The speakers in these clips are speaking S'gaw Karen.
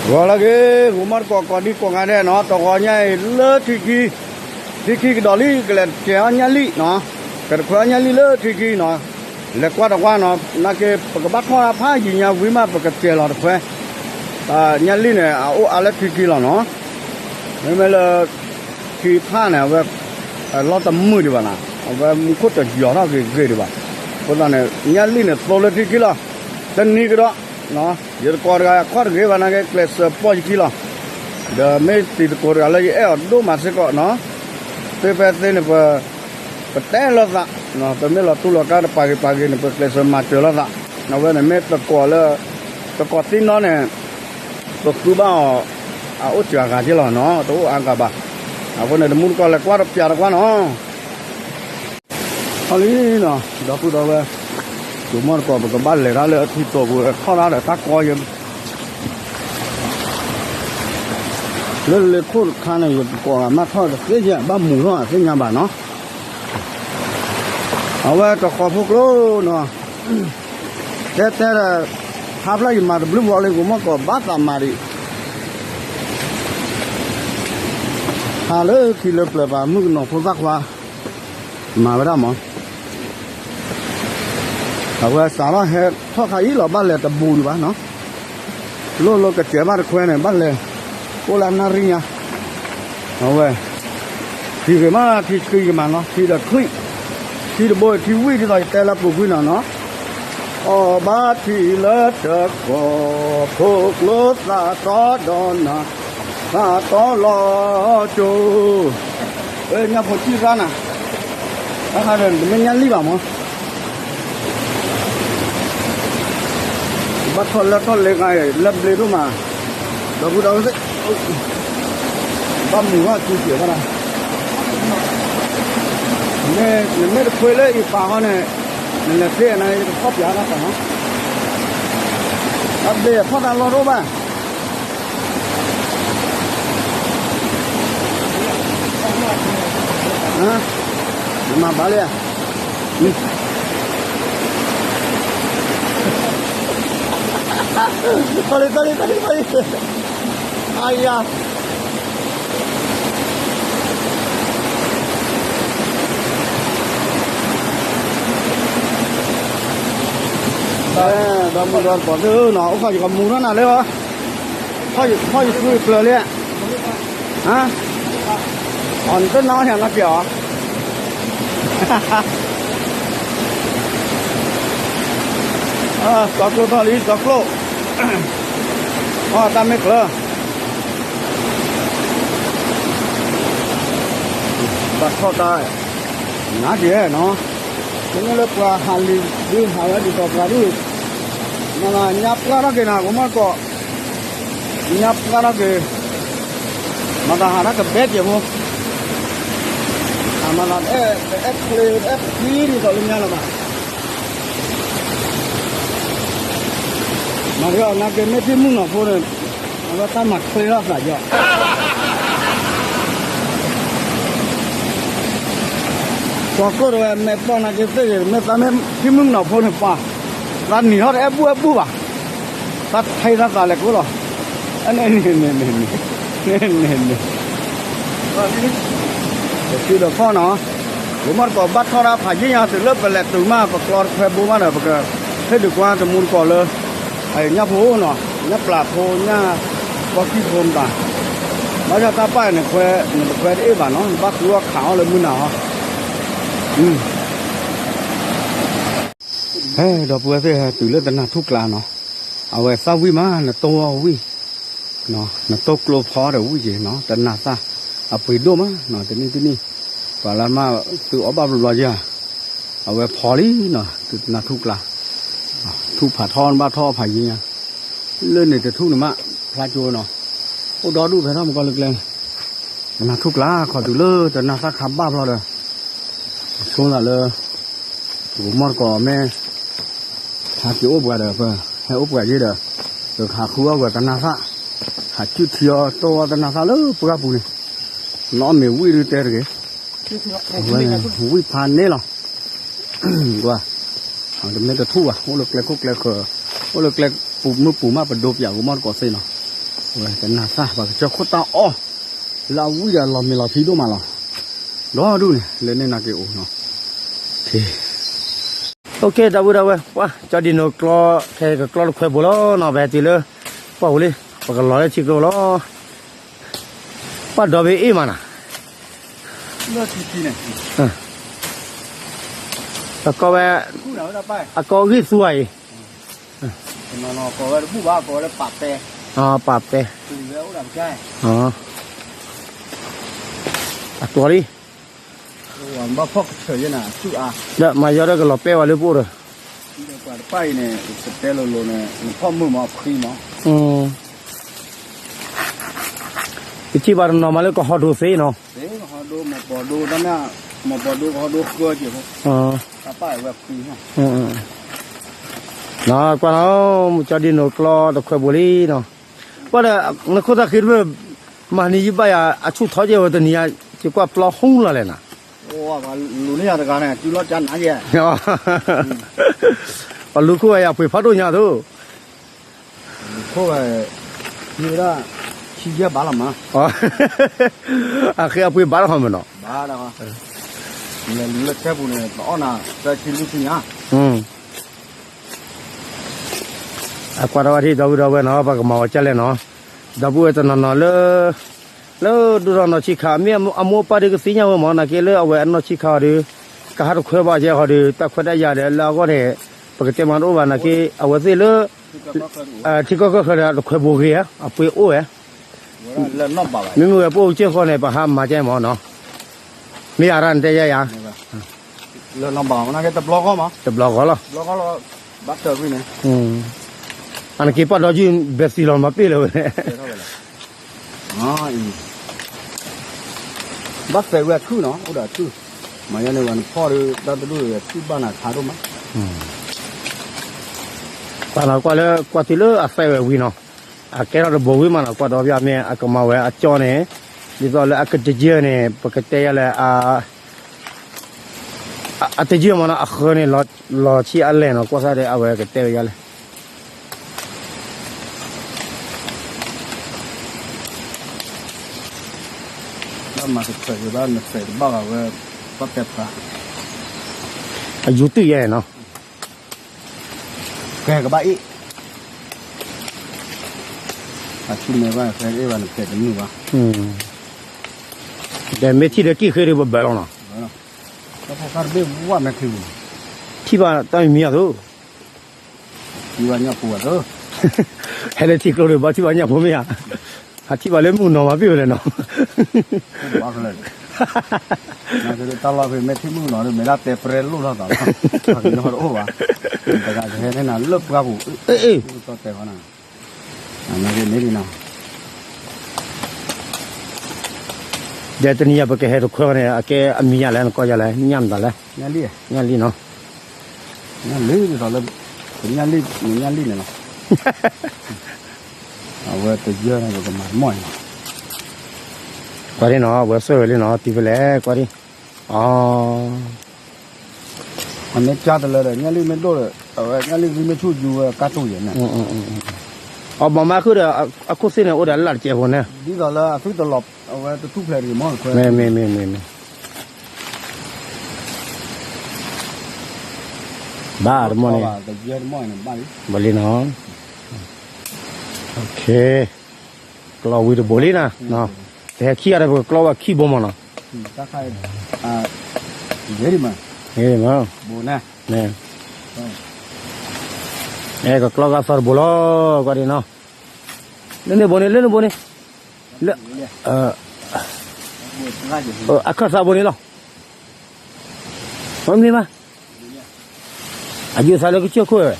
ဂီၤလၢအဂ့ၤ ဂီၤမီၢ်တကိး ကိးဒံကိးဂၤဒဲးနီၤ, တဂီၤညါအံၤလၢထံခံ, ထံခံကဒီးလံ ကလဲၤတကဲၤအီၣ်ညၣ်လံနီၤ, ကတခွဲအီၣ်ညၣ်လံလၢထံခံနီၤ, လဲၤကွၢ်တကွၢ်နီၤ, နာ်က့ ပကဘၣ်ထီၣ်ဒၣ်ဖးယံာ်ညါဝံၤမး ပကကဲၤလီၤတခွဲ, ညၣ်လံန့ၣ် အအိၣ်အါလၢထံခံလီၤနီၤ, မ့မ့ၢ်လၢ ထံဖးန့ၣ် အဝဲ လီၢ်တမုာ်ဒံးဘၣ်နီၤ, အဝဲမူခိၣ်တယီၤထီၣ်ဂ့ၤဂ့ၤဒံးဘၣ်, အဃိသတးန့ၣ် ညၣ်လံန့ၣ်သိလၢထံခံလီၤ, တနံၤကဒီး, ယတကိးတဂၤခီၣ်တဂ့ၤဘၣ်နာ်က့ ကျဲးစၢးပီၢ်ယခံလီၤ, ဒီးမ့ၢ်တံၤသကိးတဂၤလၢယအဲၣ်အီၤဒိၣ်မးစ့ၢ်ကီးနီၤ, သ့ဖဲသ့န့ၣ်ပ ပတဲလိာ်သး, ပမ့ၢ်လီၤတူၢ်လီၤကာ်တပာ်ဂ့ၤပာ်ဂ့ၤန့ၣ် ပကျဲးစၢးမၤစၢၤလိာ်သး, အဝဲန့ၣ်မ့ၢ်သကိးလၢ သကိးသ့ၣ်နီၣ်န့ၣ် ပဃုဘၣ်အီၤ အအိၣ်စှၤဂၤက့လီၤနီၤ, တအိၣ်အါဂၤဘၣ်, အဃိန့ၣ် တမူတကိးလဲၤကွၢ်တပျးတကွၢ်နီၤ, ဟီလံနီၤ, ဒီပုၢ်ဒီဝဲၢ်, ယမီၢ်တကိး ပကဘၣ်လဲၤတၢ်လၢအထံတီၤပူၤ ထီၣ်တၢ်ဒီးတၢ်ကီယဲ လၢလ့ခိၣ်တခါန့ၣ် ယကိးဂၤမးထီၣ်တသ့ယဲ ဘၣ်မူထီၣ်အသ့ၣ်ညါဘၣ်နီၤ, အဝဲတဃီၤဖိကျိနီၤ, တဲတဲဒီး ဟးဖျၢၣ်ယမၤတဘျုးဘျီလၢ ယမီၢ်တကိးဘၣ်သးမၤဒံး, ဟးလၢခံလၢပျၢၤပၤ မုၣ်ကနီၤဖိသၣ်ခွါ မၤဝဲဒၣ်မး, အဝဲစးထီၣ်ဟဲထီၣ်ခါအံၤလီၤ ဘၣ်လဲၤတဘူးဒံးဘၣ်နီၤ, လိၣ်လိၣ်ကစဲးဘၣ်တခွဲန့ၣ် ဘၣ်လဲၤ အိၣ်လၢနၣ်ရံၣ်ညါ, အဝဲ ထံဂ့ၤမး ထံဆှံဂ့ၤမးနီၤ, ထံဒီးထွံၣ်, ထံတဘိထံဝံၣ် ဒ်သိးယတဲလၢပူၤကွံာ်နီၤနီၤ, အီၣ်ဘၣ်ထံလၢတကီၢ်, ဖိကျိသၣ်တီဒီးနၤ, သၣ်တီလီၤကၠိ, ညၣ်ဖိစံၣ်ရၣ်နၤ, တၢ်ခါဒီးတမ့ၢ်ညၣ်လံၣ်ဘၣ်မး ဘၣ်ထီၣ်လၢထီၣ်လ့ဂၤအံၤ လၢဘျ့ဒိၣ်မး, ဒီပုၢ်ဒီဝဲၢ်သ့ၣ်, ဘၣ်မုာ်ဘၣ်ကူစဲးဘၣ်ဒၣ်, နမ့ၢ်တခွ့လၢအံၤပာ်ဃီန့ၣ်, နလဲၤသ့ၣ်နၤ ယကထီၣ်ပၠးတၢ်ပာ်နီၤ, အဘျ့ထီၣ်တၢ်လီၢ်ဒိၣ်ဘၣ် နမၤဘၣ်လံဧါ, တလံ တလံ တလံ တလံ, အယၤ ဒီမုၢ်ဒီတကိးသ့ၣ်ဧၢနီၤ, အိၣ်ခိးယကမူထီၣ်နၤလၢ, ထီၣ်ယသူယကျၢၤလံ, ဟါ, အီၤနတနီၣ်ဟဲနီၣ်ကဲၤအီၤ, စီၤကျိထီၣ်လံ စီၤကျိ, အီၣ်တၢ်မ့ၢ်ကျၢၤ ဘၣ်ထီၣ်တၢ်, နၤက့ၤနီၤ, မ့မ့ၢ်လၢပှၤဟးလံၤဒုးဟးဝဲဒ်သိးပှၤဒုး, မၤသးညါပှၢ်ထီၣ်က့ၤနၤ ကမီၢ်တကိး, ညါပှၢ်ထီၣ်က့ၤ, မၤသးဟးတၢ်ကဘဲက့ၤဖိ, မၤသးတအဲၣ်ချ့တအဲၣ်ချံဒ်သိးလၢညါလၢၤဘၣ် မၤက့ၤအီၤနာ်က့ မ့ၢ်ထံၣ်မုၣ်နီၢ်ဖိန့ၣ်, အဝဲတၢ်မၤချ့ထီၣ်သးယီၤ, စီၤကျိတဝဲ မဲာ်သီၣ်နာ်က့သ့ၣ်ဂ့ၤ မ့ၢ်သးမ့ၢ်ထံၣ်မုၣ်နီၢ်ဖိန့ၣ်ပှၤ, သးနံၤထီၣ်တအဲၣ်ဘူၣ်အဲၣ်ဘူၣ်ဘၣ်, သးထံသးသးလဲၤကိးလီၤ, န့ၣ်န့ၣ်န့ၣ်န့ၣ်န့ၣ် ပစုဒီးဖီၣ်နီၤ, ပမီၢ်တကိးဘၣ်ထီၣ်ဒၣ်ဖးယံာ်ညါ တုၤလၢပလဲၤတုၤမး ပကျီတခွဲဘိမးဒီး ပကဟ့ၣ်ဒုးကွၢ်တမူတကိးလၢ ညၣ်ဖိနီၤ, ညၣ်ပျၢ်ဖိ ညၣ်ဘီကံၢ်ဖိမတၤ, ဘၣ်ဆၣ်တၢ်ပာ်နခွဲ နတခွဲတအ့ၣ်ဘၣ်နီၤ, နဘၣ်သူအီၣ်ခးအီၣ်လၢမုၢ်နၤဟီ ဟဲ ဒီပုၢ်ဝဲၢ်သ့ၣ် ဟဲတုၤလၢတနၤထူၣ်ကျါနီၤ, အဝဲသၣ်ဝံၣ်မး နတိၢ်ဝံၣ်, နတိၢ်ကျိဖီဒီးဝံၣ်က့ၤနီၤ, တနၤသၣ် အပှ့ၤဒိၣ်မးနီၤ, တနံၣ်တနံၣ် ပှၤလၢမးသုအီၣ်ဘၣ်ဘျီဘျီယါ, အဝဲဖီလံနီၤ, တုၤတနၤထူၣ်ကျါ, ထူၣ်ဖးထီနဘၣ်ထီၣ်ဖးယံာ်ညါ, လၢန့ၣ်တထူၣ်န့ၣ်မး ဖျါကၠိနီၤ, အိၣ်ဒီဒူၣ်ဖဲထီၣ်မကီၢ်လၢကျဲ တနၤထူၣ်ကျါ ခီတုၤလၢတနၤသၣ်ခါဘၣ်ဘျီဒီး, ဆိသးလၢ ပမီၢ်တကိးမ့ၢ် ဟးက့ၤအိၣ်ပှၤဒီး ပဟဲအိၣ်ပှၤယ့ၢ်ဒီး, ပဟးဃုအီၣ်ပှၤတနၤသၣ်, ဟးစုၣ်ထံအီၣ်တိၢ်အီၣ်တနၤသၣ်လၢပှၢ်ပူၤန့ၣ်, နီၢ်မ့ၢ်ဝံၣ်ဒုတဲတဂ့ၤ, ဝံၣ်ဖးန့ၣ်လီၤ, တမ့ၢ်တထူၣ်ဘၣ် အိၣ်လၢကျဲခိၣ်ကျဲဃၢၤ, အိၣ်လၢကျဲပူၤမုၢ်ပူၤမး ပဒိပၠးပမီၢ်တကိးသ့နီၤ, ဝဲကနၣ်သၣ် ပှၤကစၢၢ်ခိၣ်တၢ်အီၣ် လၢအဝံၣ်ဒီးလီၤမ့ၤလီၤဖံးဒိၣ်မးလီၤ. ဒီဒူၣ်န့ၣ် လၢန့ၣ်နာ်က့အိၣ်နီၤ. ဒီပုၢ်ဒီဝဲၢ် ပှၤကၠီဒံနိးကျီ ခဲကကျီတခွဲးဘိလီၤနီၤ ပဟဲတုၤလၢ ပှၢ်ပူၤလံ ပကလီၤလၢထံကျိလီၤ. ပှၤဒီဘ့ၣ်အ့ၣ်မးနၤ အကီဝဲ အကီဂံၢ်သူအံၤ ပာ်ပဲ အကျီလံ ဒီးမၤယီဒီးကလီၤပဲဝဲလၢပအိၣ်ဒီး ပှၤတပၢ်အံၤန့ၣ် ကတဲလိၤလိၤန့ၣ် နဖီၣ်မုၢ်မးခွံမး ကထံၣ်ဘၣ်တနီၤမးလၢကဟီဒိသ့နီၤ မ့ၢ်ပီၤဒိကဟီဒိဃၢက့ၤဖိ တပၢ်အံၤဝဲခွံ ကွၢ်နီၤ မုၢ်ကၠီဒံနိးကျီတခွဲးဘိလံနီၤ ကွၢ်ဒီး နခိၣ်သၣ်ဃ့တဖျၢၣ် မၤနံၤယဘၣ်ယၤ အဆူၣ်ထီကဲဝဲတနံၤညါ ယကွၢ်ပျီဟူလီၤလဲၣ်နၤ လူၤန့ၢ်ယၤတဂၤန့ၣ် တုၤလီၤကၠါနၤယဲ ပလူၤခိၣ်ဝဲယၤပှ့ၤဖးဒိၣ်ညါသိး ခိၣ်ဝဲ ယဝဲဒၣ် ဆံယဲၢ်ဘးလီၤမး အဃ့အပှ့ၤဘးလီၤမးနီၤ ဘးဒီး လဲၤလူၤလၢခဲပူၤန့ၣ် ပအီၣ်နၤ သၢဆံလွံၢ်ဆံညါ အကွၢ်တၢ်ဝဲထံၣ်ဒီပုၢ်ဒီဝဲၢ်နီၤ ပကမၤဝဲကၢ်လဲၣ်နီၤ ဒီပုၢ်ဝဲၢ်တနီၤနီၤလၢ လၢဒိၣ်ထီၣ်နီၢ်ဆံးခါ မ့ၢ်အမိၢ်အပၢ်ဒုးကသ့ၣ်ညါဝဲမး နာ်က့လၢအဝဲအနီၢ်ဆံးခါအီၤဒီး ကဟးတခွဲးဘၣ်ကဲဃီဒီး တၢ်ခွဲးတၢ်ယာ်ဒီးလၢအဂီၢ်န့ၣ် ပကတဲမၤတအိၣ်ဘၣ် နာ်က့ အဝဲသ့ၣ်လၢ ထံကီၢ်ကီၢ်ချၢဒီးတခွဲးဘိဂ့ၤဧါ အပှ့ၤအိၣ်ဧါ မ့မ့ၢ်ဝဲပအိၣ်ကစၢၢ်ဃီန့ၣ် ပဟးမၤကဲမးနီၤ မ့ၢ်အရၣ်နတဲယါယါ လၢနီၢ်ဘၣ်မနုၤက့တဘျီဃီမး တဘျီဃီလီၤ ဘၣ်တၢ်ကွံန့ၣ် အနက့ပှၤဒီးယုၢ်ဘဲသံလီၤမၤပ့ၢ်လၢၤဝဲ ဘၣ်သဲးဝဲအထူၣ်နီၤ အိၣ်ဒီးအထူၣ် မၤယါန့ၣ်ဝဲနဖီၣ်ဒီးတၢ်တဒူၣ်အထူၣ်ဘၣ်နၤခါဒိၣ်မး ပှၤနီၤကွၢ်လၢကွၢ်တုၤလၢအသဲဝဲဝံၤနီၤ အကဲထီၣ်တဘိဝံၤမးနီၤ ကွၢ်ဒီးပျၢ်မ့ၢ်အကမၤဝဲအကၠီန့ၣ် ဒ်သိးလၢအကတယၢၢ်န့ၣ် ပကတဲယါလဲၣ် အတယၢၢ်မးနီၤ အဃၢၤန့ၣ် လီၤဆံးအလဲၢ်နီၤ ကွၢ်ဆၣ်ဒီးအဝဲကတဲဝဲယါလဲၣ် ဘၣ်မၤတဖျၢၣ်က့ၤဘၣ် နဖျၢၣ်တဘၣ်ဘၣ်ဝဲ ဘၣ်တဲဖျါ အယူၤတုၤယဲနီၤ ကဲကဘၣ်အ့ၣ် အဆူၣ်မဲာ်ဘၣ် ဖဲအ့ၣ်ဘၣ်နဖျဲးတမုာ်ဘၣ် ဒီးမ့ၢ်ထံၣ်ဒီးကံၣ်ဃ့ဒီးပဘၢလီၤနီၤ တၢ်ဖိခါတဘ့ၣ်ဝဲမဲာ်ချံပူၤ ထံၣ်ဘၣ်တၢ်မံၤမံၤအသိး ထံၣ်ဘၣ်ညၣ်ဖိအသိး ဟဲလၢထံကျိဒီးဘၣ်ထံၣ်ဘၣ်ညၣ်ဖိမ့ၢ်ဧါ ဟးထံၣ်ဘၣ်လၢမုၢ်နီၤမးပ့ၢ်ဝဲလဲၣ်နီၤ တၢ်လီၢ်ဖဲမ့ၢ်ထံၣ်မုၢ်နီၤဒီး မ့ၢ်ဒၣ်တဲပြဲလိၣ်ထီၣ်သးလီၤ ပှၤကညီတအိၣ်ဘၣ် တဂၤကဟဲန့ၢ်နၤလၢပှၢ်ပူၤ အ့ၣ် အ့ၣ် သီၣ်တဲဃီနၤ မ့ၢ်ဒ်နီၤ ဒီးတနံၤအံၤပကဟဲတခွဲးန့ၣ် အကဲအမံၤညါလဲၣ် နကီၢ်ယါလဲၣ် ညၣ်မတၤလဲၣ် ညၣ်လံၣ်နီၤ ညၣ်လံၣ်ဒ်သိးလၢ ပညၣ်လံၣ် ပညၣ်လံၣ်န့ၣ်လီၤ အဝဲတယၢၢ်န့ၣ် ပကမၤတမီၢ်အံၤလီၤ ကွၢ်ဒ်နီၤ အဝဲစွဲဝဲလံနီၤ တုၤဖဲလဲၣ် ကွၢ်ဒ် အီ အမ့ၢ်ကၢ်တလၢဒီး ညၣ်လံၣ်မ့ၢ်ဒိၣ်ဒီး အဝဲညၣ်လံၣ်မ့ၢ်ဆူၣ်ယူၤဝဲကၢ်တူၢ်ယဲၢ်န့ၣ် အီ မၤမၤဃုာ်ဒီး အခိၣ်သ့ၣ်န့ၣ် အိၣ်ဒီးအလၣ်တကဲးဖိန့ၣ် ဒ်သိးလၢအသုတလီၤ အဝဲတထူၣ်ဖျဲးတဂ့ၤမ့ၢ်တခွဲး မ့ၢ် မ့ၢ် မ့ၢ် မ့ၢ် ဘၣ်တမီၢ်န့ၣ် ဘၣ်လံနီၤ ကျီဝံၤတဘိလံနၤ တဟဲခံဂၤဒီး ပကကျီဝဲခံဘိမ့ၢ်နီၤ ကကျီဂၤသီတဘိလီၤ ကွၢ်ဒ်နီၤ လၢန့ၣ်ဘိန့ၣ် လၢန့ၣ်ဘိန့ၣ် လၢ အခၢၣ်သးဘိန့ၣ်လီၤ မ့ၢ်မ့ၢ်ဘၣ် အယူၤသးလၢကစၢၢ်ခိၣ်ဝဲ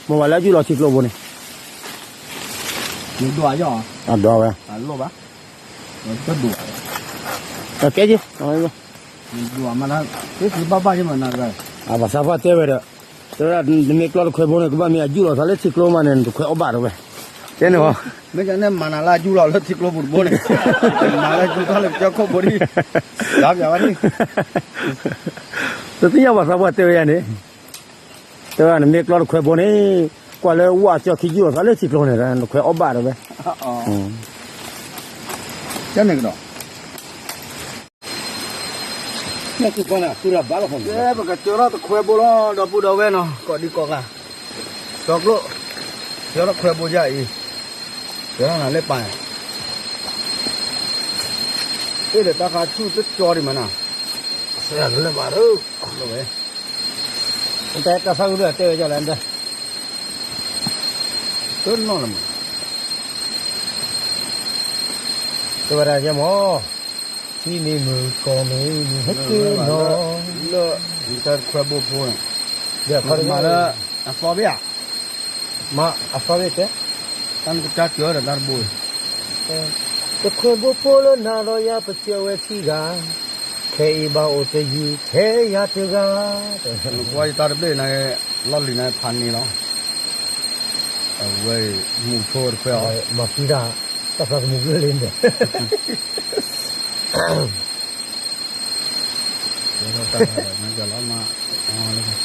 မ့ၢ်ဝဲလၢအယူၤလီၤထံကျိဘိန့ၣ် အဒွးဝဲ ကဲက့ၤ ဘၣ်သးပှၢ်တဲဝဲဒီး တဲဝဲဒၣ် နမ့ၢ်ကျီတခွဲးဘိန့ၣ် ကဘၣ်မ့ၢ်အယူၤလီၤသးလၢထံကျိမးန့ၣ် နတခွဲးအီၣ်ဘၣ်တဝဲ တဲန့ၣ်ဝဲ မ့ၢ်ကန့ၣ်မၤနၤလၢအယူၤလီၤလၢထံကျိပူၤတဘိန့ၣ် မၤလၢယူၤထီၣ်လၢကစၢၢ်ခိၣ်ဘိန့ၣ် ကဘၣ်ဝဲန့ၣ် တသ့ၣ်ညါဘၣ်သးပှၢ်တဲဝဲယါန့ၣ် တဲဝဲဒၣ် နမ့ၢ်ကျီတခွဲးဘိန့ၣ် ကွၢ်လၢဝၣ်ကၠီခံယူၤလီၤသးလၢထံကျိန့ၣ် နခွဲးအီၣ်ဘၣ်တဝဲ ကန့ၣ်ကဒီး, ကဲ ပကစၢၤထီၣ်တခွဲဘိလီၤ ဒီပုၢ်ဒီဝဲၢ်နီၤ, ကိးဒံကိးဂၤ, စီၤကျိၣ်, စၢၤထီၣ်ခွဲဘိယါအံၤ, စၢၤထီၣ်နၤလၢပၢ်, အ့ၣ်ဒီးတၢ်ဃါဆူၣ်တကၠီဒံးမးနီၤ, စၢၤလၢဘၣ်ဒိၣ်, တဲတၢ်ဆၣ်ဂုၢ်ဒၣ်တဲဝဲဒ်လဲၣ်, တနီၣ်လၢၤမး, တဲဝဲဒၣ်ယဲမး, ထံန့ၣ်မုၢ်ကီၢ်န့ၣ်မုၢ်ဟဲက့ၤနီၤ, လၢ, တၢ်တခွဲဘိဖိန့ၣ်, မၤလၢ, အသီဘ့ၣ်ဧါ, မၤအသီဘ့ၣ်တဲ, တၢ်နကတၢ်စၢၤဒီးတၢ်တဘိအံၤ, တခွဲဘိဖိလၢနၤဒီးယၤပစၢၤဝဲခံဂၤ, ခဲအံၤဘၣ်အိၣ်တယုၢ် ထဲယၤတဂၤ, ကွၢ်ယတၢ်တဘ့ၣ်န့ၣ်, လီၢ်လံၤန့ၣ်ဖးန့ၣ်လီၤ, အဝဲ, မူဆိတခွဲအီၤ, မၤသံတၢ်, တၢ်သးသမူကလၢလံန့ၣ်, ကဲထီၣ်တၢ်လီၤမး, ကဲထီၣ်ဝံၤန့ၣ်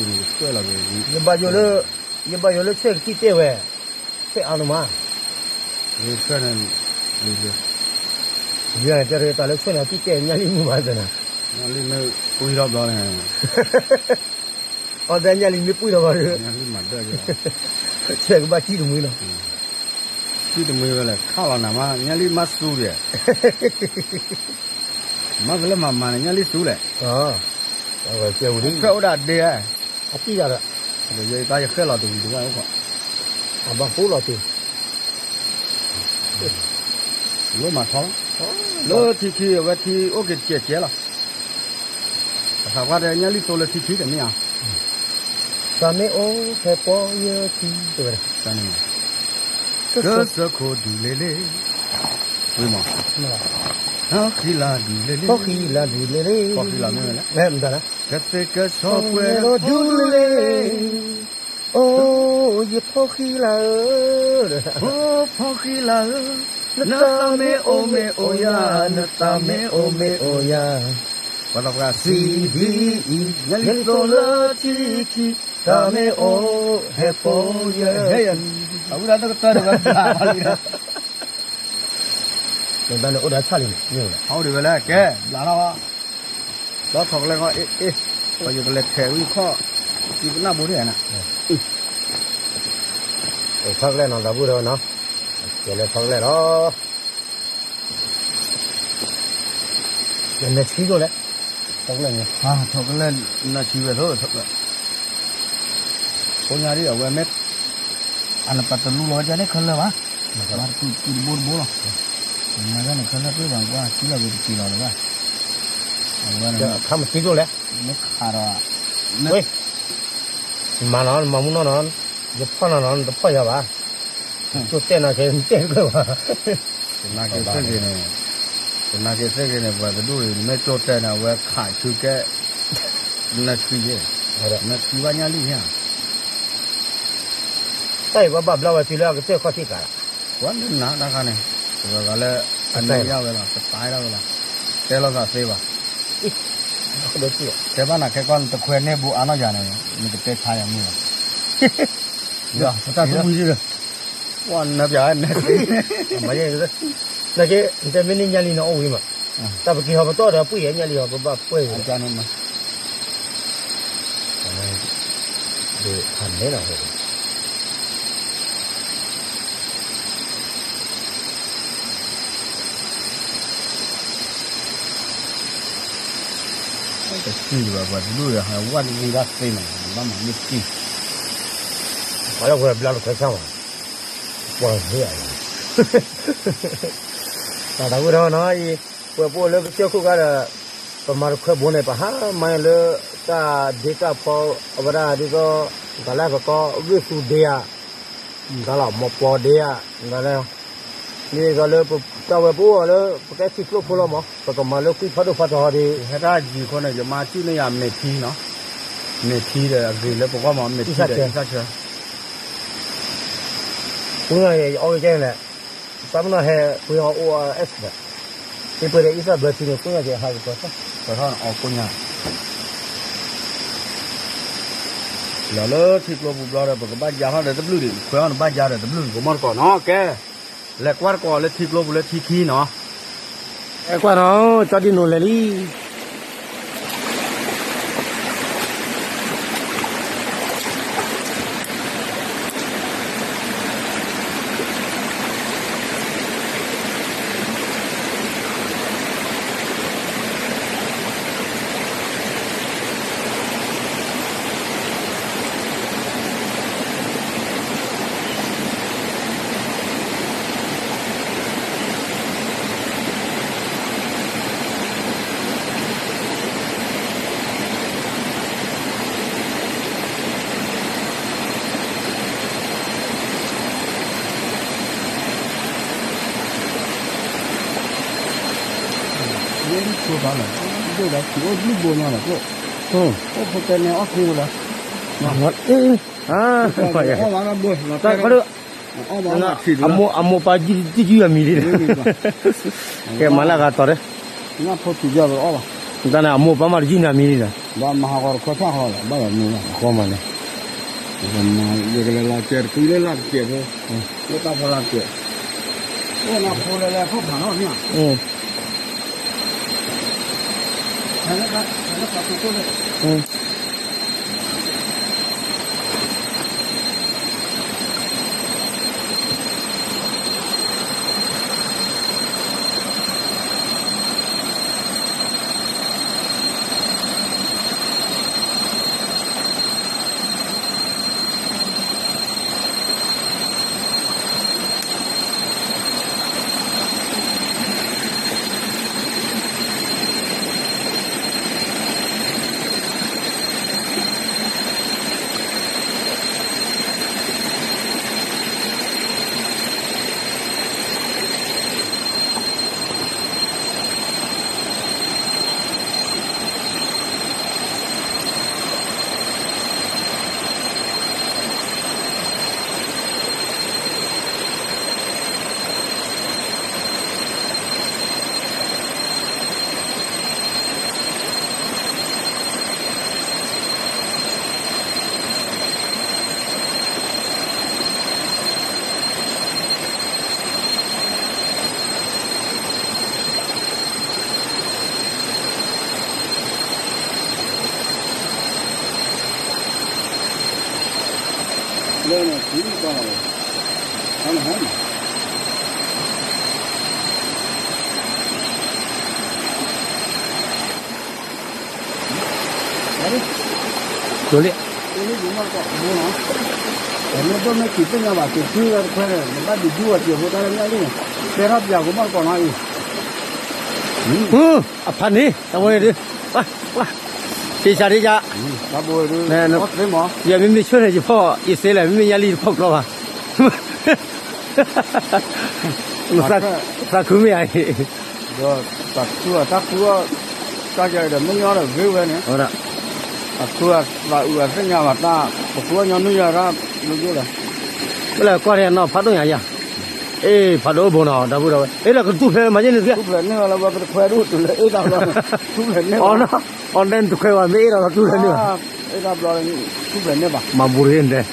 ကဆွဲၣ်လီၤ, ယဘၣ်ယိၣ်လၢ, ယဘၣ်ယိၣ်လၢဆွဲၣ်ကထံၣ်တဲဝဲ, ဆွဲၣ်အါန့ၣ်မး, ဆွဲၣ်န့ၣ်, ယတဲတၢ်လၢဆွဲၣ်န့ၣ်ထံၣ်တဲညၣ်လံမုၢ်မးသနာ်, ညၣ်လံမ့ၢ်ပှံထီၣ်ဘျီန့ၣ် အီၣ်ဒၣ်ညၣ်လံမ့ၢ်ပှံထီၣ်ဘျီဒီး, ညၣ်လံမၤဒၢၣ်က့ၤလီၤ, ဆွဲၣ်ကဘၣ်ထံၣ်တမှံလီၤ, ထံၣ်တမှံဝဲလဲၣ် ခးလီၤနၤမး ညၣ်လံမၤစူၤဒံး, မ့ၢ်ဖဲလဲၣ်မၤမၤန့ၣ် ညၣ်လံစူၤလဲၣ်, ဆွဲၣ်အိၣ်ဒၣ်ဒ့ဧါ, အတံၢ်ဂၤဒီး, ဒီးယတၢ်ယဃဲၣ်လီၤတဝံၤတဝါအိၣ်ခီ, အဘၣ်ဃိလီၤတံၢ် လၢမၤထီလီၤ, လၢထံခံအဝဲထံအိၣ်က့ၤတကဲးကဲးလီၤ, ပသးပှၢ်တဲညၣ်လံသိလၢထံခံတမ့ၢ်ဧါ, သးမ့ၢ်အိၣ်ဖဲပီယၢထံတဲဝဲဒၣ်, ကစၢၢ်ခိၣ်ဒူလဲၣ်လဲၣ်, ဝံၤမး, ဖီဃံလၤဒူလဲၣ်လဲၣ်, ဖီဃံလၤဒူလဲၣ်လဲၣ်, ဖီဃံလၤမ့ၢ်ဝဲလဲၣ်, မတၤလဲၣ်, ကသ့ၣ်ကဆီပှဲၤဒီဒူလဲၣ်လဲၣ်, အိၣ်ယဖီဃံလၤဧၢ, အိၣ်ဖီဃံလၤဧၢ, နသးမ့ၢ်အိၣ်မ့ၢ်အိၣ်ယၤ, နသးမ့ၢ်အိၣ်မ့ၢ်အိၣ်ယၤ, ပှၤသးပှၢ်စံးဒ်အံၤ, ညၣ်လံသိလၢထံခံ, သးမ့ၢ်အိၣ်ဟဲပီယၢ, ဟဲယၤ, အဝဲဒၣ်တကတၢၢ်တဝဲဘျးဘၣ်လံ, နဘၣ်န့ၣ်အိၣ်ဒီးဆၣ်လံန့ၣ်, ဟးအိၣ်ဒံးဝဲလဲၣ် ကဲ, ဘျးထီၣ်ဘၣ်, ဒီးထီၣ်ကလဲၣ်ခီ, အ့ၣ်, ပှၤယကလဲၤထဲးဝံၤခီ, ယကနၣ်ဘိဒ်န့ၣ်, ထီၣ်ကလဲၣ်နီၤ သးဘူၣ်ဒီးနီၤ, ကဲလၢထီၣ်ကလဲၣ်လီၤ. နဆံးဒိၣ်လဲၣ်, ထီၣ်ကလဲၣ်န့ၣ်, ထီၣ်ကလဲၣ်, နဆံးဝဲၢ်သိး, ဖိညါဒ်အဝဲမ့ၢ်, အနပတုၤလူလီၤဝဲဒၣ်န့ၣ်ခဲလၢာ်ဘၣ်, မၤတပတုၤတဘိတဘိလီၤ, မၤဒ်န့ၣ်ခဲလၢာ်ပ့ၢ်ဘၣ်ကွၢ် ထံလီၤက့ၤတက့ၤလီၤလၢၤဘၣ်, အဝဲန့ၣ်, ခါမဆံးဒိၣ်လဲၣ်, မ့ၢ်ခးဒီး, မၤနီၤ မၤမူနီၢ်နီၤ, ယဖီၣ်နီၤနီၤ နတဖီၣ်ယၤဘၣ်, ကၠိတဲာ်နီၤက့ၤ နတဲာ်တကြၢးဘၣ်, တနာ်က့ၤသ့ၣ်ဂ့ၤန့ၣ်, တနာ်က့ၤသ့ၣ်ဂ့ၤန့ၣ် ပှၤတဒူၣ်အံၤ မ့ၢ်ကၠိတဲာ်န့ၣ် အဝဲခးဆူကဲ, နဆံးယဲ, နဆံးဘၣ်ညၣ်လံၣ်ဧါ, တၢ်အံၤဘၣ်ဘၣ်ဘျီဝဲတုၤလၢအကစၢၢ်ခီၣ်ထံးကးလီၤ, ပှၤမ့ၢ်နၤတၢ်ခါန့ၣ်, ပှၤဂၤလၢ, အနံၣ်ယၣ်ဝဲလီၤ ပတၢ်ဒၣ်ဝဲလီၤ, တဲလိာ်သးသ့ဘၣ်, တဲဘၣ်နၤခဲကီၢ် နတခွဲန့ၢ်ဘိအါနီၢ်ယၤန့ၣ် နကတဲဆါယၤမ့ၢ်ဘၣ်, တၢ်တဝံၤ, ပှၤနၢပၠးဝဲနၢ, နက, နတဲမ့ၢ်န့ၢ်ညၣ်လံၣ်နအီၣ်ဝံၤမး, တၢ်ပက့ၤဟီပတီၢ်ဒီးပှ့ၢ်ညၣ်လံၣ်ဟီပဘၣ်ပှ့ၢ်, ဖးနဲလီၤ, တစံးဘၣ် ပှၤတဒူၣ်ဒီးဟးဝဲတဂ့ၤဘၣ်သ့မး ဘၣ်မၤမ့ၢ်တံၢ်, ပှၤလၢပှဲၤဘျါတခွဲဆၣ်မး, ပှၤဟ့ၣ်အံၤ, တၢ်သးဝံၣ်ထီၣ်နီၤအံၤ, ပှဲၤပအိၣ်လၢပကစၢၢ်ခိၣ်ခါဒီး, ပမၤတခွဲဘိန့ၣ် ပဟါမၤလၢ, တၢ်ဒ့တၢ်ဖီ, အဝဲဒၣ်ဒ်သိး, တၢ်လၢပကီၢ်ဂုၢ်သူဒ့ဧါ, တၢ်လီၤ မီၤပီၤဒ့ဧါ, တၢ်လၢ, မ့ၢ်ဂ့ၤလၢ, တၢ်ဝဲပအိၣ်အီၤလၢ ပကဲထံကျိဖိလီၤမး ပကမၤလၢကွံဖးဒိၣ်ဖးထီဒ့, ဟဲတၢ်ယံၤအဃိန့ၣ် ယမၤစုၣ်န့ၢ်ယၤမဲာ်ထံနီၤ, မဲာ်ထံဒီးအဂ့ၤလၢပဂီၢ်မး မဲာ်ထံဒီးအံသၣ်ဆၢ ပှၤညီယအီၣ်ကဲလဲၣ်, ပှၤမနီၤဟဲပှ့ၤအီၤအိၣ်အအဲၣ်စၢၤ, ပှ့ၤဒီးအံသၣ်ဘျၢထံန့ၣ် ပှၤညီယဟးကပၢၤထီၣ်, ပၢၤထီၣ်အီၤပှၤညီ, လီၤလၢထံကျိပူၤဘျီဒီး ပကဘၣ်ယါထီၣ်ဒီးတဘျုးဒံး ခွဲးအီၣ်နဘၣ်ယါဒီးတဘျုး ပမီၢ်တကိးနီၤ ကဲ, လဲၤကွၢ်တကိးလၢထံကျိပူၤလၢထံခံနီၤ, အဲကွၢ်နီၤ ကၠီဒံနိၣ်လဲၤလံ လၢလံၣ်ဖိသးလီၤ, ဒိၣ်ဒီးထံၣ်အိၣ်ဘျုးဘိညါလီၤ, အိၣ်ဖိတဲန့ၣ်အီၣ်ဃ့ဝဲလီၤ, အီၣ်ဘၣ်လီၤဘိ, အမိၢ်ပၢ်ယုၢ်တယုၢ်အမံၤလံ, ကဲမၤလၢအဂၤတီၤ, ကဲမၤလၢအဂၤတီၤ, တၢ်န့ၣ်အမိၢ်ပၢ်မးတယုၢ်န့ၣ်အမံၤလံဒီး, ဘၣ်မၤဟးဂီၤတခီဆၢဃီလီၤ, ဘၣ်လီၤမုၢ်လီၤ, ဃီမးန့ၣ်, ယကလဲၤလီၤကဲတကွံလၢလၢ်ကဲးဖိ, လၢတၢ်ဖီလာ်ကဲး, အိၣ်နၤဖိလဲၤလဲၤဖိဖးနီၤန့ၣ်, ဖဲလၢဖးတူၤခိၣ်န့ၣ် လၢန့ၣ် ထံကီၢ်န့ၣ် အါန့ၣ်ဟါန့ၣ် မ့ၢ်ဒိၣ်မ့ၢ်ကံးသ့ၣ်ညါဘၣ် က့ၤကွံဝဲတခွဲန့ၣ် နဘၣ်ဒုးဒူဝဲစ့ၢ်ဖိတၢ်လၢညါလံန့ၣ် တဲထီၣ်ပၠးကမီၢ်တကိးနီၤအံၤ အဖးန့ၣ် တၢ်ဝဲဒုး သ့ၣ်ဆါဒ်ယါ ယမ့မ့ၢ်ဆှၢန့ၣ် ယဖီၣ်အံၤသ့လဲၣ် မ့မ့ၢ်ညါလံတဖီၣ်ကျီဘၣ် သးခုမ့ၢ်ဧါအံၤ ဒီးသးခုအတၢ်ဃုအီၣ် တၢ်ယၤဒီးမ့ၢ်ညီဒီးဂ့ၤဝဲန့ၣ် သးခုအသးအုးအသ့ၣ်ညါဘၣ်တၢ် ပဃုအီၣ်ညီနုၢ်ယၤရၣ်လၢယိၣ်လီၤ မ့ၢ်လၢကွၢ်န့ၣ်နီၤဖးဒိၣ်ညါယၤ အ့ၣ် ဖးဒိၣ်ဘိနီၤ ဒီပုၢ်ဒီဝဲၢ် အ့ၣ်ဒီးကတူၢ်ဖျဲးမၤယဲၢ်န့ၣ် တူၢ်ဖျဲးန့ၢ်လီၤလၢဝဲပတခွဲဒိၣ်တူၢ်လၢအ့ၣ်တၢ်ဘျီ တူၢ်ဖျဲးန့ၢ် အီၤန့ၣ်တခွဲဘၣ် မ့ၢ်အ့ၣ်ဒီးတူၢ်ဖျဲးန့ၢ်ဘၣ် မၤဘူးတ့ၢ်န့ၣ်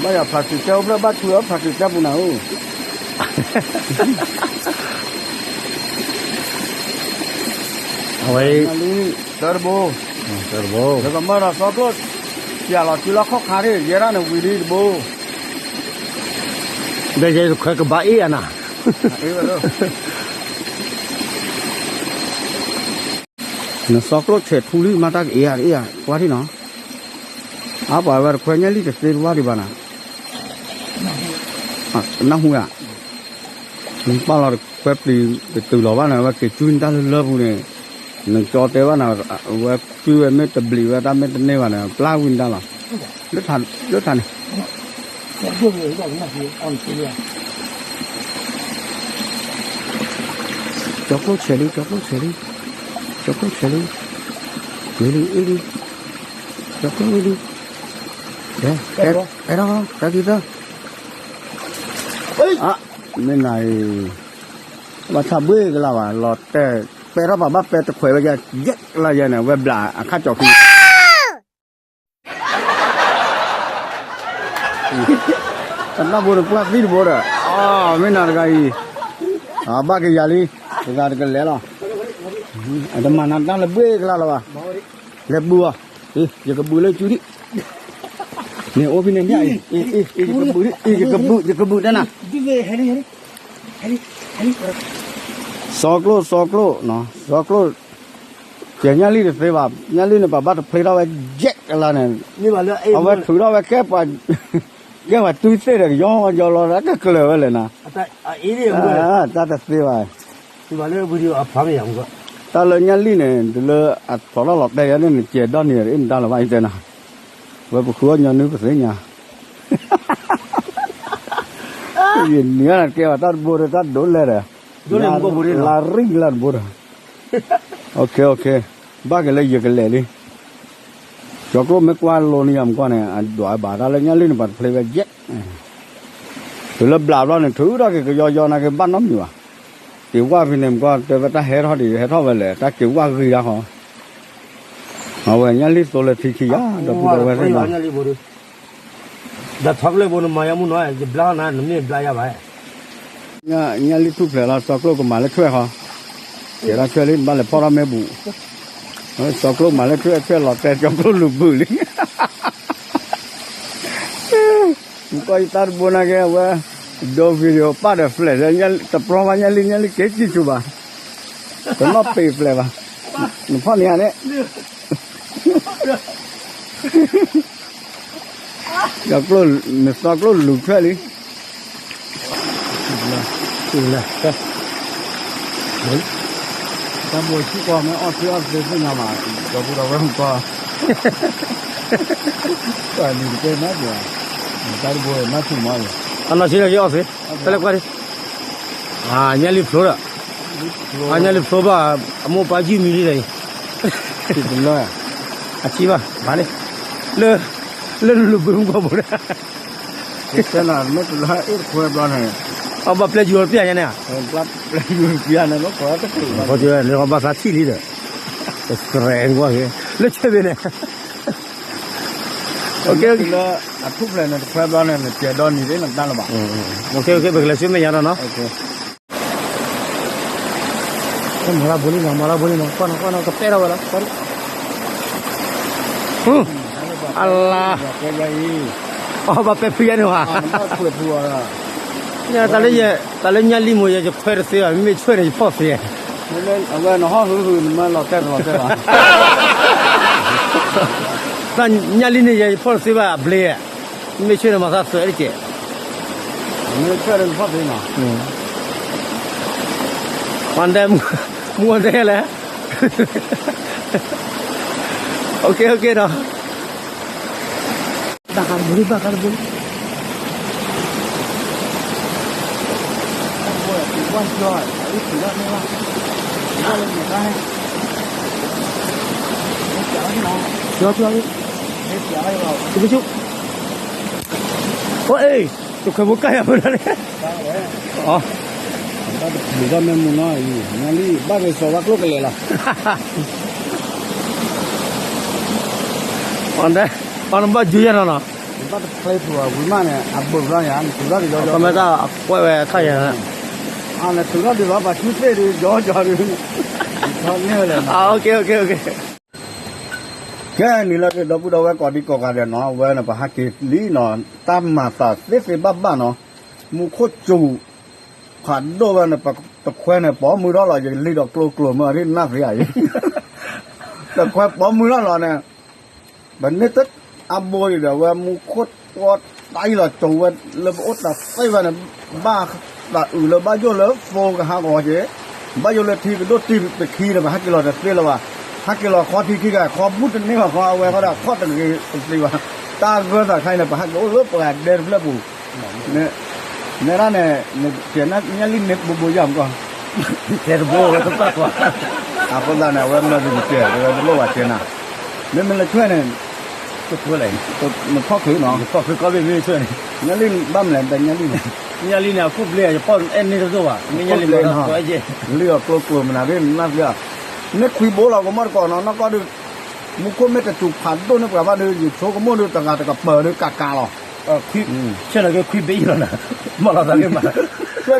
ဘၣ်ယၤဖးက့ၤကဲအိၣ်ဖျဲၣ်ဘၣ်ထူအီၣ်ဖးက့ၤကဲပူၤနၤဧၢ အဝဲ လံ တၢတဘိ တၢတဘိ ယကမၢဒီးသီကျိၣ် ယၤလီၤစုလီၢ်ခီၣ်ခါရ့ၣ် ယဲဒၣ်န့ၣ်ဝံၤလံတဘိ ဒီးယဲတခွဲကဘၣ်အ့ၣ်အနၤ နသီကျိၣ်ဆဲးထူလံ မၤတၢ်ကအ့ၣ်ဧါတအ့ၣ်ဧါ ကွၢ်ထံၣ်နီၤ အါပှၤဝဲတခွဲညါလံတသ့တဝါဒံးဘၣ်နၤ နၢ်ဟူဧါ နပာ်လီၤတခွဲပျံၤတတုၤလီၤဘၣ်န့ၣ် အဝဲက့ၤကွံနတၢ်လၢလၢပူၤန့ၣ် နကၠီတဲဘၣ်န့ၣ် အဝဲကွံဝဲမ့ၢ်တဘျံးဝဲတၢ်မ့ၢ်တန့ၢ်ဘၣ်န့ၣ် ပျၢ်ဝံနတၢ်လီၤ လၢထးန့ၣ် ကၠီကျိၣ်ဆဲးလံ ကၠီကျိၣ်ဆဲးလံ ကၠီကျိၣ်ဆဲးလံ ဝံၤလံအ့ၣ်လံ ကၠီကျိၣ်ဝံၤလံ အဲၣ်ဒိး တၢ်ကံၢ်သၢ အ မ့ၢ်နၤအံၤ, ဘၣ်ဆၣ်ဘှ့ကလါဘၣ် လီၤတဲာ်, ပဲထီၣ်ပှၤဘၣ်ပဲတခွဲးဝဲယဲၢ်ကလါယဲၢ်န့ၣ် ဝဲဘျးအခါကၠီၤခံ တၢ်ဘိတပှၢ်သံတဘိဒီး, အမ့ၢ်နၤတဂၤအံၤ, ဘၣ်ကယၤလံ, တဂၤတကလဲၤလီၤ, အတမၤနၤတၢ်လၢဘှ့ကလါလီၤဘၣ်, လဲၤဘုၣ်အီၤ, ယကဘုၣ်လၢစုဒံး, န့ၣ်အိၣ်ဖဲန့ၣ်မ့ၢ်အံၤ, ယကဘုၣ်, ယကဘုၣ်, ယကဘုၣ်တၢ်နၤ စီကျိၣ်, စီကျိၣ်, စီကျိၣ်, ကဲညၣ်လံတသ့ဘၣ်, ညၣ်လံန့ၣ် ပှၤဘၣ်တဖျ့ထီၣ်ဝဲ ယဲၢ်ကလါန့ၣ်, အဝဲထုးထီၣ်ဝဲကဲပှၤ, ကဲပှၤတူၢ်သ့ၣ်ဒီး ကယီကယီလီၤ တၢ်ကကျၢၤဝဲလဲၣ်နၤ, တၢ်တသ့ဘၣ်, တၢ်လၢညၣ်လံန့ၣ် တုၤလၢအဖျိးထီၣ်လီၤတဲာ်ယဲၢ်န့ၣ် နကဲဒီနံၤအံၤနတၢ်လၢၤဘၣ်အံၤတဲနၤ, ဝဲပဃုအီၣ်ညီနုၢ်ပသ့ၣ်ညါ ယနံၤအါကဲဘၣ်တၢ်တဘိဒီးတၢ်ဒိးလဲၣ်ဒီး, လါရံၣ်လါတဘိဒီး, ဘၣ်က့ၤလၢယကလဲၤလံ, ကၠီကျိၣ်မ့ၢ်ကွၢ်လိန့ၣ်ယၤမကွၢ်န့ၣ် အဒွးဘၣ်တၢ်လၢညၣ်လံန့ၣ် ပှၤတဖျ့ဝဲယဲၢ်, တုၤလၢဘျးဘျီန့ၣ် ထုးထီၣ်က့ၤကယီယီနာ်က့ဘၣ်နီတမံၤဘၣ်, က့ၤဝၢ်ဖဲန့ၣ်မကွၢ် တဲဝဲတၢ်ဟဲထီၣ်ဒံး ဟဲထီၣ်ဝဲလဲၣ် တၢ်က့ၤဝၢ်ဂ့ၤဒၣ်ဃီ, အဝဲညၣ်လံသိလၢထံခံယၤ ဒီပုၢ်ဒီဝဲၢ်သ့ၣ်နီၤ ဒီးထီကလဲဘိနမၤယါမုၢ်နီၤ ယဘျါနၤ နမ့ၢ်ဘျါယါဘၣ်, ညၣ်လံထူၣ်ဖျဲးလီၤ စီကျိၣ်ကမၤလၢထွဲၣ်ဃီ, ကဲထီၣ်ထွဲၣ်လံ နဘၣ်လဲၤဖီၣ်ထီၣ်မ့ၢ်ဘူး, စီကျိၣ်မၤလၢထွဲၣ်ထွဲၣ်လီၤတဲာ် စီကျိၣ်လူၤဘုၣ်လံ, နကွၢ်ယတၢ်တဘိနာ်က့အဝဲ, ဒိ video ပၢ်ဒီး flash တပျီဘၣ်ညၣ်လံ ညၣ်လံက့ၤစံၣ်ဆူၣ်ဘၣ်, တနီၣ်ပ့ၤ flash ဘၣ်, နဖီၣ်န့ၢ်ဧါန့ၣ် စီကျိၣ်, နစီကျိၣ်လူၤထွဲၣ်လံ, တၢ်ဘိဆံၣ်ကွီၢ်မ့ၢ်အီၣ်သ့အီၣ်သ့သ့ၣ်ညါမး, ဒီပုၢ်ဒီဝဲၢ်မုၣ်ကွၢ်, ကွၢ်နံၤတကဲမး, တၢ်တဘိနါဆူၣ်မး, အနီၢ်ဆံးလၢက့ၤအီၣ်သ့, တလဲၤကွၢ်ဒံး, ညၣ်လံဖျိဒီး, ညၣ်လံဖျိဘၣ်, အမိၢ်ပၢ်ယုၢ်မံၤလံဒီးအံၤ, အဆံးဘၣ်, ဘၣ်န့ၣ်, လၢ, လၢလူၤဘုၣ်မုၢ်ကီၢ်ဘိန့ၣ် မ့ၢ်တလၢအ့ၣ်တခွဲဘျီန့ၣ်, အဘၣ်ပျဲယူၤပျဲညါန့ၣ်, ပျဲယူၤပျဲန့ၣ် လီၤကီးတချုးဘၣ်, ဘၣ်သးထံၣ်လံဒီး, တကြဲးကွၢ်က့ၤ, လၢဆဲးဘ့ၣ်န့ၣ်, လၢအထူၣ်ဖျဲးန့ၣ်တခွဲဘျီန့ၣ် နကဲဒီနံၤသ့ၣ်နတၢ်လၢၤဘၣ်, ပကလဲၤဆူမဲာ်ညါဒီးနီၤ မၤလၢဘိလံနီၤ မၤလၢဘိလံနီၤ ကွၢ်နီၤ ကွၢ်နီၤ ကပဲထီၣ်ဝဲလီၤ အလါ, အီ ဘၣ်ပဲဖုယါန့ၣ်ဝဲ, တၢ်လၢညၣ်လံမိၢ်ယဲ ယခွဲတသ့ဘၣ် မ့မ့ၢ်ဆွဲၣ်န့ၣ် ယဖီၣ်သ့, အဝဲနဟီၣ်ဟုဟု နမၢလီၤတဲာ်တလီၤတဲာ်ဘၣ်, တၢ်ညၣ်လံန့ၣ်ယဲ ယဖီၣ်တသ့ဘၣ် အဘျ့, မ့မ့ၢ်ဆွဲၣ်န့ၣ် မၤသးသွဲၣ်တက့ၢ် မ့ၢ်ဆွဲၣ်န့ၣ်ဖီၣ်သ့နီၤ, မူအတဲလဲၣ်, ဘၣ်ဃးတဘိလံ ဘၣ်ဃးတဘိလံ, အိၣ်အ့ၣ်, တခွဲးဖိကၢ်ယၤဖိလၢန့ၣ်, ဘၣ်တပျုာ်ဘၣ်မ့ၢ်မူနီၤအံၤ ညၣ်လံ ဘၣ်က့ၤစီၤဝါကျိၣ်ကလဲာ်လီၤ, အီ နဘၣ်ယိၤယဲၢ်နီၤနီၤ, ဘၣ်တဖျဲးပူၤဝံၤမးန့ၣ် အဘၢၣ်ဘျီယၤ နထုးထီၣ်က့ၤယီယီ အမ့ၢ်တၢ်အကွဲးဝဲအခါယၤ, နထုးထီၣ်ဒံးလီၤ ပှၤဆူသ့ၣ်ဒံး ယီယီဒံး, န့ၢ်ဝဲလဲၣ်နီၤ, ကဲနံၤလၢဒီပုၢ်ဒီဝဲၢ်ကိးဒံကိးဂၤဒဲးနီၤ အဝဲန့ၣ် ပဟးက့ၤလံနီၤ တၢ်မၤသးသ့သ့ဘၣ်ဘၣ်နီၤ, မူခိၣ်စူၤ ဖးဒိၣ်ဝဲန့ၣ် တခွဲန့ၣ် ပိာ်မုၣ်ထီၣ်လီၤ ယလံဒီးကျိကျိၤမ့ၢ်အီၤဒ်နၢ်သ့ဧါအံၤ, တခွဲပိာ်မုၣ်ထီၣ်လီၤန့ၣ်, ပန့ၢ်တၢ်အဘိအံၤဒီး အဝဲမူခိၣ်တီတၢ်အံၤလီၤ ကၠိၤဝဲလၢပအိၣ်တၢ်သ့ဝဲန့ၣ်, ဘၣ်သးအုးလၢဘၣ်ယိၣ်လၢသိကဟးဂီၤက့ၤ, ဘၣ်ယိၣ်လၢထံကဒိၣ်တံၢ်တခံဒီး ပဟးက့ၤလီၤတသ့လၢၤဘၣ်, ဟးက့ၤလီၤခီထံခံဂၤ ခီဘူၣ်တန့ၢ်ဘၣ်ခီ အဝဲဃီဒီးခီၣ်တဂ့ၤတသ့ဘၣ်, တၢ်ဂၢၢ်သးခါအံၤန့ၣ် ပဟးက့ၤအိၣ်လၢပှၤဒဲတဖျၢၣ်ပူၤ နဲဒၣ်န့ၣ်, နကဲညၣ်လံန့ၣ်ဘိဘိယၤမကီၢ်, ကဲတဘိဝဲတဘၣ်ကွၢ်, အဃိသတးန့ၣ် အဝဲမၢဒုးနကဲ တဝဲတလိၣ်ဘၣ်ကဲနၤ, မ့မ့ၢ်လၢဆွဲၣ်န့ၣ်, နဖီၣ်ချုးနီၤ, နဖီၣ်ချုးကီၢ်ဘ့ၣ်မ့ၢ်ဆွဲၣ်န့ၣ်, ညၣ်လံဘၣ်မလဲၣ် တညၣ်လံန့ၣ် မ့ၢ်ညါလံန့ၣ် အခိၣ်ဘျ့ ယပီၢ်အဲၣ်န့ၢ်တဒိၣ်ဘၣ် မ့ၢ်ညါလံန့ၣ် လံအီၤကျိကျိၤမနုၤဒ်နနၢ်သ့ဧါ, န့ၣ်ခွံဘိလီၤ ကမီၣ်တကိးနီၤ နီၢ်ကီၢ်ဒုး, မူခိၣ်မ့ၢ်တစူၤဖးဒိၣ်န့ၢ်ပှၤဘၣ်ဒီး ယဆိကမိၣ်ဒီးတဂၤတကပၤဒီးကးကးလီၤ, ဆဲလီၤက့ၤခွံဘ့ယလီၤနၤ, မ့ၢ်လီၤသးက့ၤမး,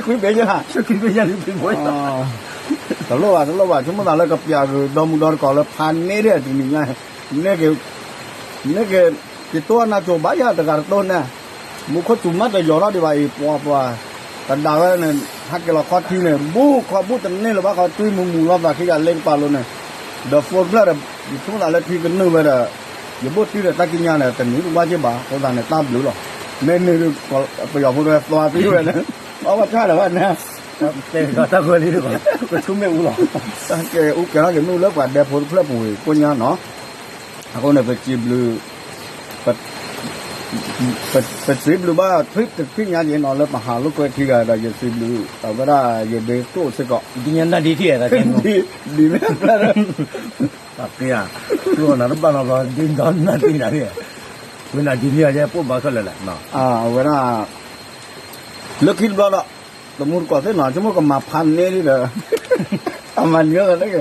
ခွံဘ့ယလံခွံဘိ တလိၣ်ဘၣ်တလိၣ်ဘၣ် ဆိကမိၣ်သးလၢကပျးကဒီမုၢ်ဒီတကိးလၢဖးန့ၢ်ဒ်တနံၤညါ, န့ၣ်က့ၤ န့ၣ်က့ၤ ကတိၢ်နၤကၠိဘၣ်ယၤတဂၤတတိၢ်န့ၣ်, မူခိၣ်စူၤမးတယီၤထီၣ်ဒံးဘၣ်အံၤ ပှၤပှၤ, တဒၣ်ဝဲန့ၣ် ဟးက့ၤလီၤခီထံန့ၣ် ဘူၣ်ခီဘူၣ်တန့ၢ်လၢၤဘၣ်ခီ တွံမူမူလီၤသးခံဂၤလ့ကပၤလိၤန့ၣ်, ဒီး phone တဖျၢၣ်ဒီး ယဆိကမိၣ်သးလၢထံကနုာ်ဝဲဒီး, ယဘိၣ်တံၢ်ဒီးတၢ်ကံးညာ်န့ၣ် တနံၤတဘၣ်က့ၤဘၣ် အဃိသတးန့ၣ် တၢ်ဘျုးလီၤ, မ့ၢ်န့ၣ်ဒုး ပယီၤဖိတဝဲသွါသံဝဲန့ၣ်, အဝဲတၢ်လၢၤဘၣ်န့ၣ် တဲကဒီးတၢ်ကွဲလံဒီး ကဆိကမိၣ်အူလီၤ, ကဲအူကဲထီၣ်က့ၤမ့ၣ်အူလၢပှၤဒဲဖိတဖျၢၣ်ပူၤဝံၤကိညါနီၤ, အဃိန့ၣ် ပစံးဘျုး ပ ပစံးဘျုးဘၣ်ထွံၣ်တထံၣ်ညါက့ၤနီၤ လၢပဟးလိာ်ကွဲထံဂၤဒီး ယစံးဘျုး အဝဲဒၣ်ယဒ့သိၣ်စ့ၢ်ကီး ဒ်ညါနၢ်ဒ်ထံၣ်ဧါ ဒ်မ့ၢ်ဖျၢၣ် တၢ်သ့ဧါ, ကျိအနၤတဘၣ်နီတဘျီ ဒ်ဒီနၢ်သ့နၤသ့, ဝဲနၤဒ်မ့ၢ်အီၤယဲ ပိၣ်ဘါခဲလၢာ်လဲၣ်, အဝဲဒၣ် လၢခံတဘျီဒီး တမူတကိးသ့ၣ်နီၤ ဆိကမိၣ်ကမၤဖးန့ၢ်ဒံးဒီး အမၤနၢၤဝဲလၢ ဒီး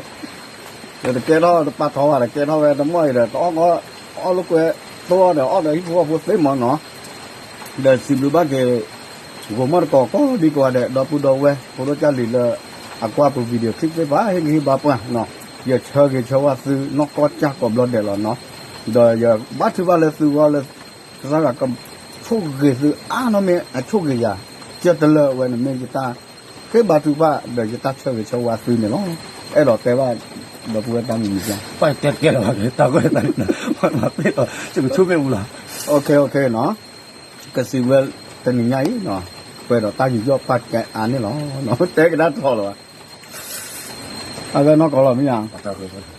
တကဲထီၣ်တပာ်ထီၣ်ဘၣ် တကဲထီၣ်ဝဲတမီၢ်အံၤဒီး တအီၣ် အီၣ်လိာ်ကွဲ တအီၣ်ဒီးအီၣ်ဒီးဟံၣ်ဖိဃီဖိသ့မ့ၢ်နီၤ, ဒီးစံးဘျုးဘၣ်က့ၤ ဂီၤမီၢ်တကိးကိးဒံကိးဂၤဒဲး ဒီပုၢ်ဒီဝဲၢ် ဖိဒိၣ်ကၢ်လံၤလၢ အကွၢ်ပ video clip သ့ၣ်တဖၣ် ဟ့ၣ်ဂံၢ်ဟ့ၣ်ဘါပှၤနီၤ, ယဆၢဂ့ၤဆၢဝါသုနီၢ်ကီၢ်ကၢ်ကိးဘျီဒဲးလီၤနီၤ, ဒီးယဘါထုကဖၣ်လၢသုဂီၢ်လၢ ကစၢ်ယွၤကဆိၣ်ဂ့ၤသုအါနီၢ်မ့ၢ်အဆိၣ်ဂ့ၤယၤ, ကၢၢ်တလၢအဝဲန့ၣ်မ့ၢ်ယတၢ်ဃ့ဘါထုကဖၣ် ဒီးယတၢ်ဆၢဂ့ၤဆၢဝါသုန့ၣ်လီၤ. အဲၣ်ဒိးတဲဘၣ် ဒီပုၢ်ဝဲၢ်တၢ်မံၤမံၤ ပှၤတဲတကဲလၢၤဘၣ် တၢ်ကွဲးတၢ်န့ၣ် မၤသ့ၣ်ဒီး ယကဆိကမိၣ်အူလီၤ. ကစံးဝဲ တနံၤညါအံၤ ပှဲၤဒီးတၢ်ယူးယီၣ်ပာ်ကဲအါန့ၣ်လီၤ. တဲကဒါထီၣ်လၢၤဘၣ်. အဝဲနီၢ်ကီၢ်လီၤမ့ၢ်ဧါ.